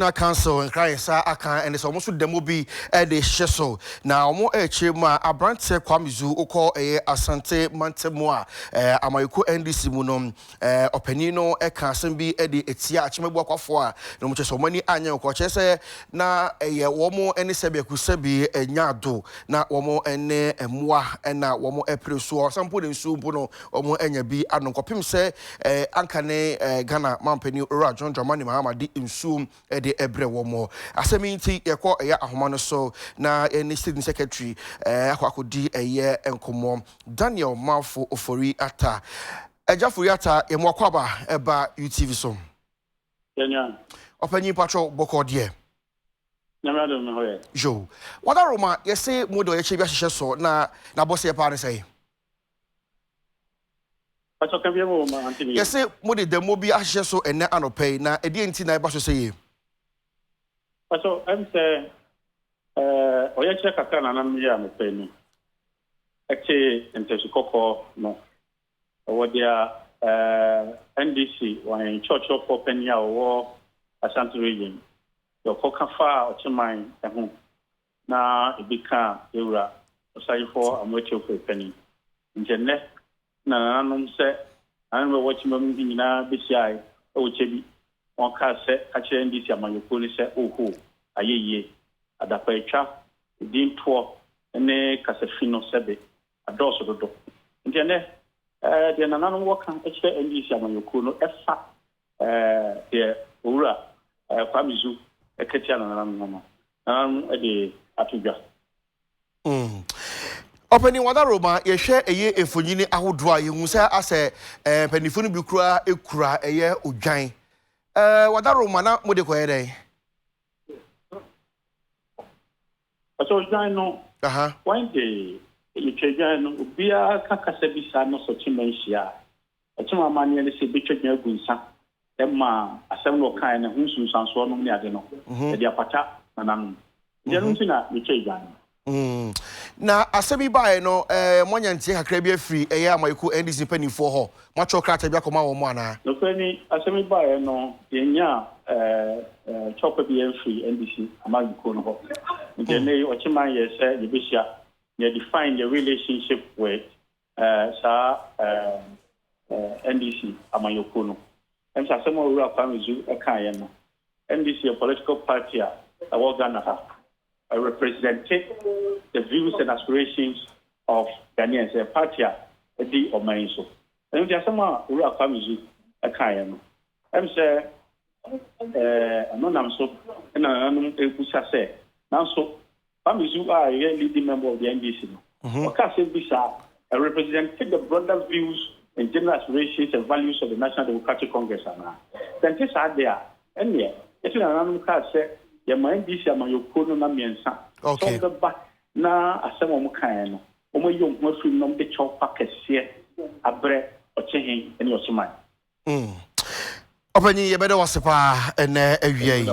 Na Council nkra yɛn nsa aka ɛne sɛ wɔn nso demo bi de hyehyɛ so na wɔn rekyerɛ mu a abranteɛ Kwame Zu wokɔ ɛyɛ Asante mantam mu a amayɔkuo NDC mu no ɔpanin no ka asɛm bi de atia Akyemabu akwafoɔ a na wɔn kyerɛ sɛ wɔn ani anyɛ nkɔ kyerɛ sɛ na ɛyɛ wɔn ne sɛbi akusɛbi nya ado na wɔn ne mmoa na wɔn pere soɔ sɛ mpo ne nsuo mpo no wɔn anya bi anom kɔpem sɛ anka ne Ghana manpanin Owura John Dramani Mahama de nsuo de brɛ wɔn. Asɛm yi nti yɛkɔ ɛyɛ ahoma no so na yɛne State Secretary akɔ akɔdi ɛyɛ nkɔmmɔ. Daniel Marfo Ofori Atta. Agya Ofori Atta, yɛn mo akwaaba ɛba UTV so. Yɛnua. Ɔpanyin patro bɔkɔɔ deɛ. Nyame adom me ho yɛ. Yo. Wadaroma, yɛse mo de ɔyɛkyerɛ bi ahyehyɛ so na n'abɔseɛ paa ne sɛn? Pacho ka biom o ma ante ne yie. Yɛse mode dɛmmo bi ahyehyɛ so ɛnnɛ anɔpa yi, na ɛdeɛn nti na ɛba so sɛ yie? Pacho ɛm sɛ eh, ɔyɛkyerɛ kakra na na meyɛ anɔpa yi no ɛte ntasu kɔkɔɔ no ɛwɔ deɛ eh, NDC wɔn kyerɛkyerɛfoɔ panin a ɔwɔ Ashanti region deɛ ɔkɔka faa Ɔkyeman ho na ebi ka yɛwura Ɔsayefoɔ Amoatia panin. Nti ɛnnɛ na nananom sɛ nananom a ɛwɔ kyima mu nyinaa bɛhyiae wɔ kyɛ bi. Wɔkaa sɛ ka kyerɛ NDC amanyɔkuo no sɛ oho, ayɛ yie. Adapaatwa, edin toɔ ne kasafi no sɛbe adɔɔso dodo. Nti ɛnnɛ, deɛ nananom wɔ ka kyerɛ NDC amanyɔkuo no ɛfa deɛ Owura Kwame Zu ka tia nananom no, nananom de ato dwa. Mm. Ɔpanin Wadaroma, yɛhwɛ ɛyɛ mfonini ahodoɔ a yɛhu sɛ asɛ eh, mpanimfoɔ no bi koraa kura ɛyɛ odwan. Eh, Wadaroma na mode kɔyɛ dɛn? Ɔsɛ odwan no, wɔn de yɛtwa dwan no, obiara ka kasa bi saa na sɛ ɔkyema nhyia a, Ɔkyem amanneɛ ne sɛ ebetwa dwan agu nsa ma asɛm no ɔkae no ho nsunsuansoɔ nom ne ade no, yɛde apata nananom. Nti ɛno nti na yɛtwa dwan no. Na asɛm yi baeɛ no, moanya nteɛ kakra bi afiri ɛyɛ amayɛkuo NDC mpanimfoɔ hɔ? Moatwerɛ krataa bi akɔma wɔn anaa? Nokorɛ ni, asɛm yi baeɛ no, yɛnnyaa kyɛwpa biara mfirii NDC amayɛkuo no hɔ. Nti ɛnnɛ yi, Ɔkyeman yɛɛ sɛ yɛbɛhyia na yɛdefine yɛn relationship with Saa NDC amanyɔkuo no, ɛm sɛ asɛm a Owura Kwame Zu kaeɛ no, NDC yɛ political party a ɛwɔ Ghana ha, ɛrepresente the views and aspirations of Ghanaians, ɛyɛ party a ɛdi ɔman yi so. Ɛno nti asɛm a Owura Kwame Zu kaeɛ no, ɛm sɛ ɛno nam so na nananom ɛrebusa sɛ, nanso Kwame Zu a ɔyɛ leading member of the NDC no, ɔka asɛm bi saa, Ɛrepresente the broader views and general aspirations and values of the National Democratic Congress anaa? Sɛ ɛnte saa de a, ɛnneɛ yɛte nananom kaa sɛ yɛma NDC amanyɔkuo no nna mmiɛnsa sɛ wɔbɛba na asɛm a wɔkaeɛ no, wɔayi wɔn ho afiri mu na wɔde kyɛwpa kɛseɛ abrɛ Ɔkyehe ne Ɔkyeman. Ɔpanyin, yɛbɛda wo ase paa ɛnnɛ awia yi.